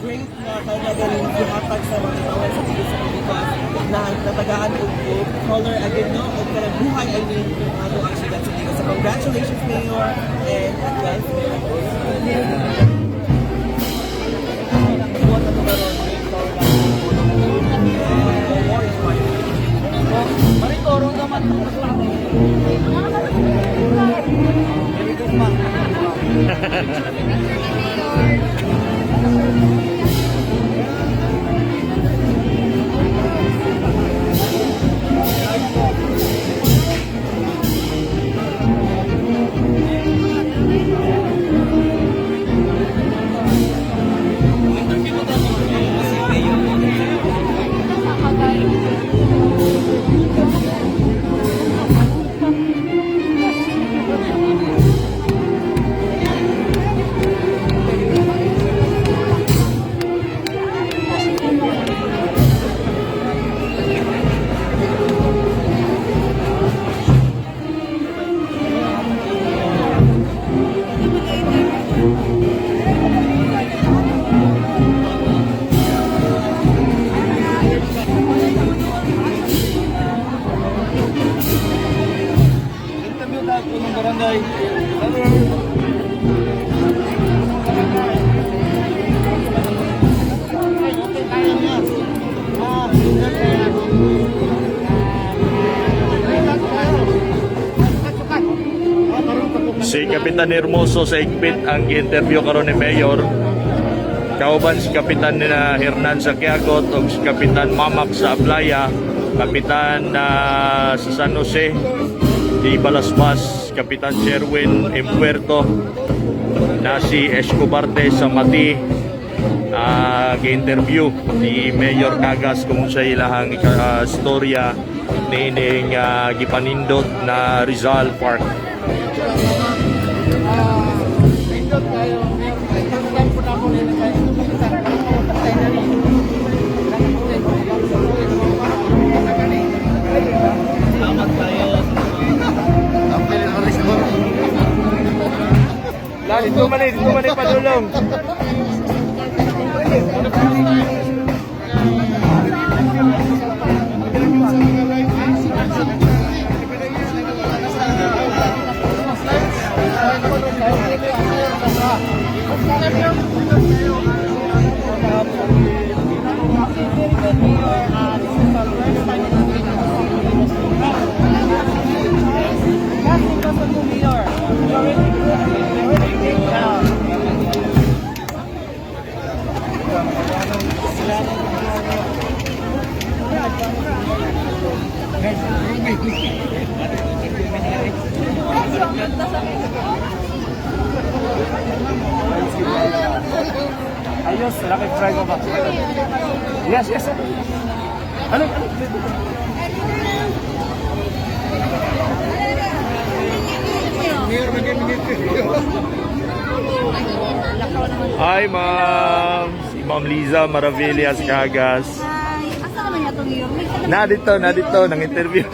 Speaker 3: great na kagaling gihatag sa mga tawhan sa Digos sa because na natagaan og color again, no, og kanang buhay, I mean, ato ang syudad sa Digos. So congratulations, Mayor, and advance Mayor.
Speaker 7: Merry Christmas. Interview tayo po ng barangay.
Speaker 8: Si Kapitan Hermoso sa Igpit ang gi-interview karon ni Mayor. Kauban si Kapitan na Hernan sa Quiagot ug si Kapitan Mamak sa Ablaya, Kapitan sa San Jose di Balasbas, Kapitan Sherwin Empuerto, na si Escobarte sa Mati, gi-interview ni Mayor Cagas kung sa ilahang storya niining gipanindot na Rizal Park.
Speaker 7: Salamat kayo.
Speaker 8: Dito man eh, padulong.
Speaker 9: Ayos, wala kay try ko ba? Yes, sir. Ano, ano? Hi, ma'am. Si Ma'am Liza Maravillas Cagas.
Speaker 2: Asa naman niya itong iyong?
Speaker 9: Na dito, nang interview.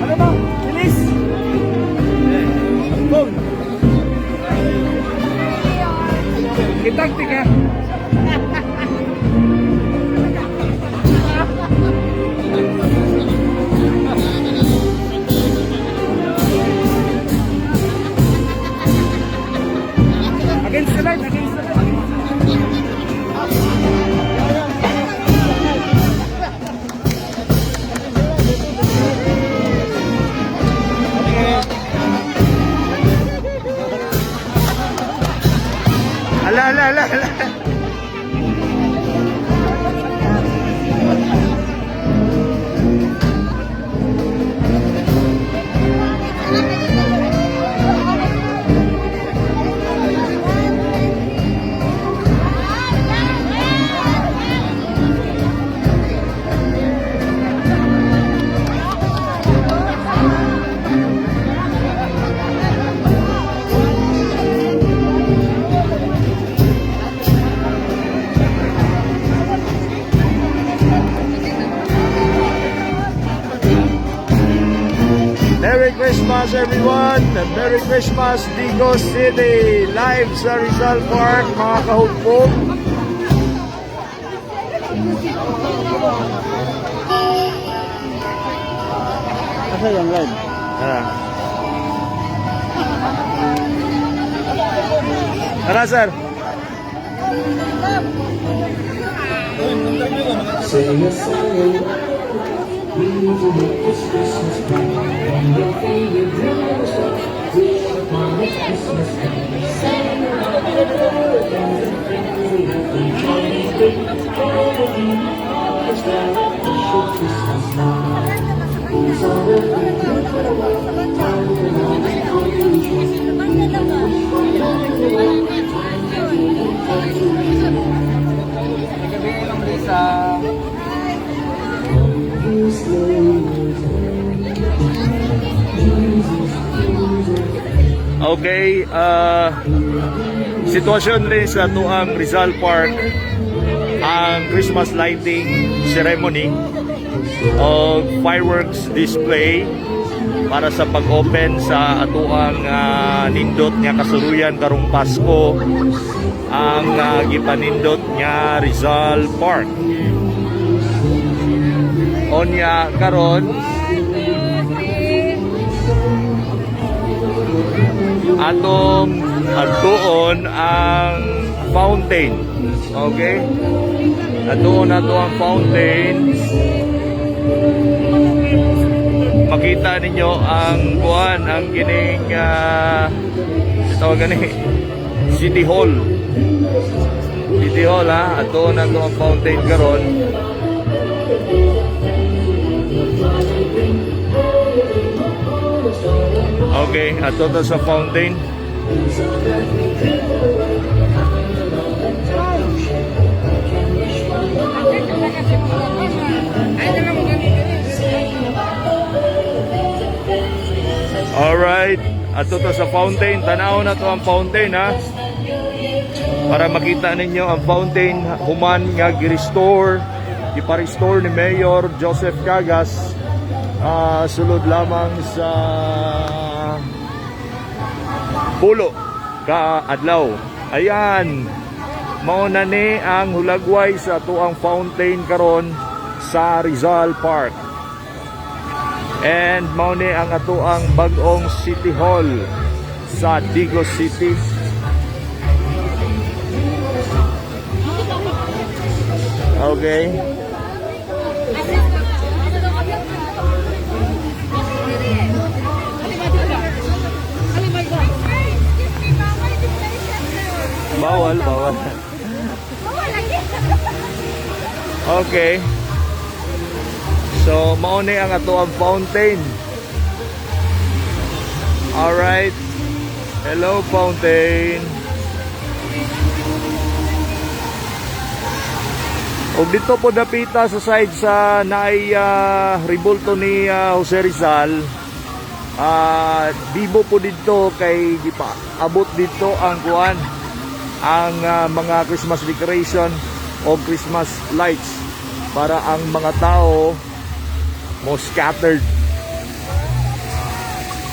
Speaker 9: Ano ba? Bilis! Boom! Kitang tika. Against the light, against the light. Ala, ala, ala, ala. Merry Christmas, everyone! Merry Christmas, Digos City! Live sa Rizal Park, mga kahugpong!
Speaker 7: Asa yung live?
Speaker 9: Tara. Tara, sir!
Speaker 1: Sing a song, we will make this Christmas bright. And your favorite dreams wish upon a Christmas day. Celebrate special Christmas now. These are the things that I
Speaker 9: Okay, sitwasyon rin sa tuang Rizal Park ang Christmas lighting ceremony o fireworks display para sa pag-open sa atuang nindot nga kasuluyan karong Pasko ang gipanindot nga Rizal Park. Onya karon atong adtuon ang fountain. Okay? Adtuon nato ang fountain. Makita ninyo ang kuan ang kining tawag gani City Hall. City Hall ha, adtuon nato ang fountain karon. Okay, adto ta sa fountain. Alright, ato to sa fountain. Tanaw na to ang fountain ha. Para makita ninyo ang fountain human nga gi-restore, ipa-restore ni Mayor Joseph Cagas sulod lamang sa pulo ka adlaw. Ayan. Mao na ni ang hulagway sa tuang fountain karon sa Rizal Park. And mao ni ang atuang bag-ong City Hall sa Digos City. Okay. Bawal, bawal. Okay.
Speaker 8: So mao ni ang ato ang fountain. Alright. Hello, fountain. Og dito po dapita sa side sa naay rebulto ni Jose Rizal. Bibo po dito kay gipa abot dito ang kuan, ang mga Christmas decoration o Christmas lights para ang mga tao mo scattered.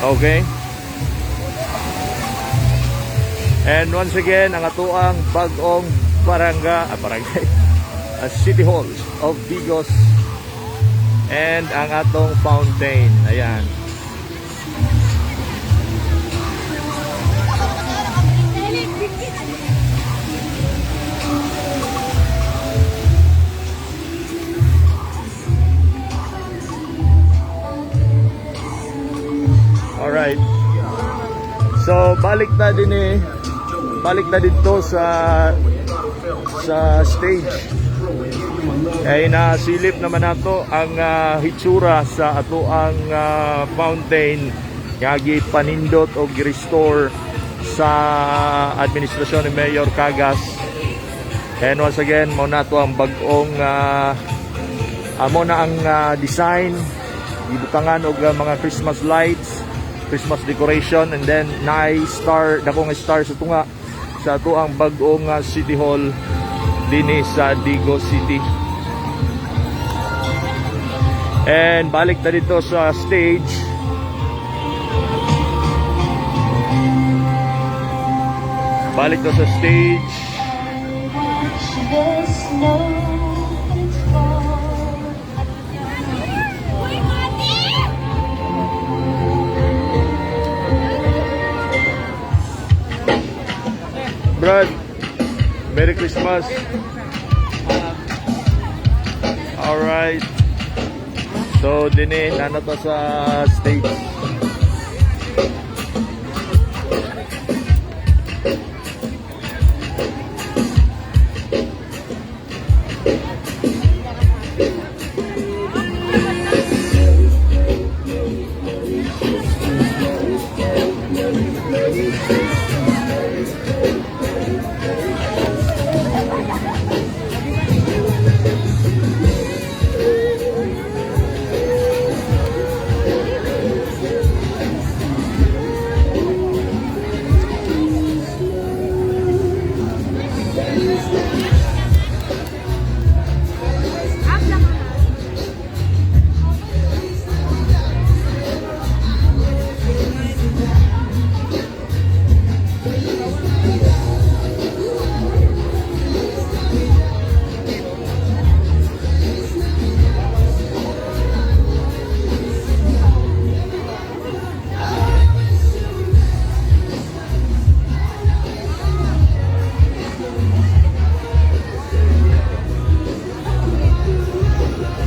Speaker 8: Okay? And once again, ang atoang bag-ong barangay, City Hall of Digos and ang atong fountain. Ayan. Alright. So balik na din eh. Balik na dito sa stage. Ay, nasilip naman nato ang hitsura sa ato ang fountain nga gipanindot o gi-restore sa administrasyon ni Mayor Cagas. And once again, mao na to ang bag-ong amo na ang design, gibutangan og mga Christmas lights, Christmas decoration, and then naay star, dako nga star sa tunga sa ato ang bag-ong City Hall dinhi sa Digos City. And balik na dito sa stage. Balik na sa stage.
Speaker 1: Watch the snow fall.
Speaker 2: Uy, Mati!
Speaker 8: Brad, Merry Christmas. Alright. So, dini, nana to sa stage.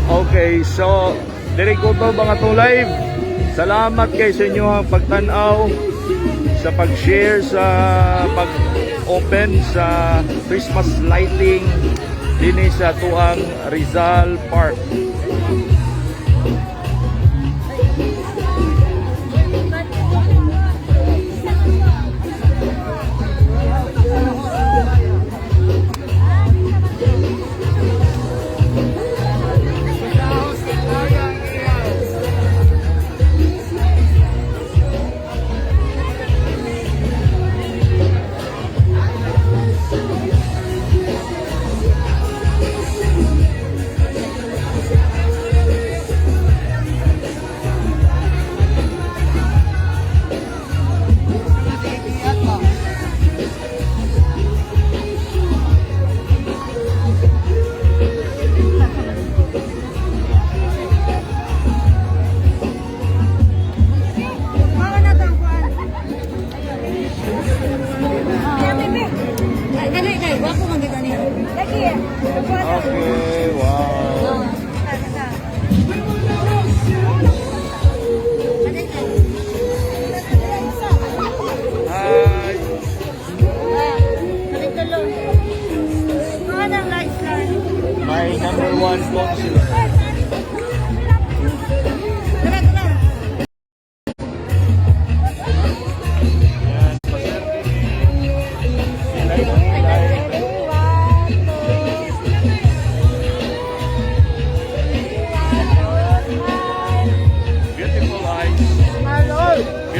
Speaker 8: Okay, so diri ko to mga to live. Salamat kay sa inyo ang pagtan-aw, sa pag-share sa pag-open sa Christmas lighting dinhi sa tuang Rizal Park.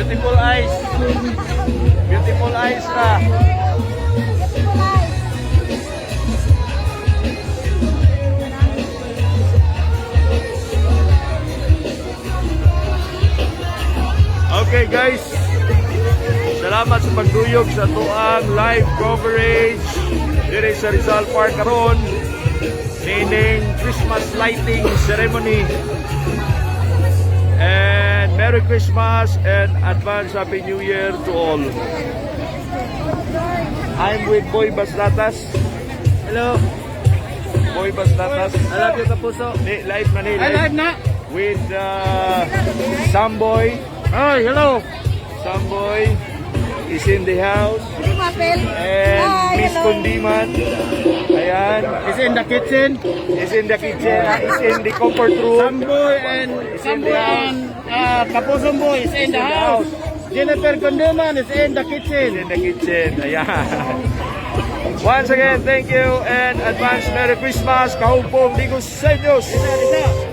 Speaker 8: Beautiful eyes. Beautiful eyes ra.
Speaker 2: Beautiful eyes.
Speaker 8: Okay, guys. Salamat sa pagduyog sa atoang live coverage diri sa Rizal Park karon nining Christmas lighting ceremony. And Merry Christmas and advance Happy New Year to all. I'm with Boy Baslatas.
Speaker 7: Hello.
Speaker 8: Boy Baslatas.
Speaker 7: I love you, Kapuso.
Speaker 8: Ni, live na ni.
Speaker 7: Ay, live na.
Speaker 8: With Samboy.
Speaker 7: Hi, hello.
Speaker 8: Samboy is in the house. And Miss Kundiman. Ayan.
Speaker 7: Is in the kitchen.
Speaker 8: Is in the kitchen. Is in the comfort room.
Speaker 7: Samboy and
Speaker 8: Is in
Speaker 7: Samboy
Speaker 8: the house.
Speaker 7: and Kapusong Boy is in the house. Jennifer Kundiman is in the kitchen.
Speaker 8: Is in the kitchen. Ayan. Once again, thank you and advance Merry Christmas. Kahumpong Diguseños.
Speaker 7: Isa, isa.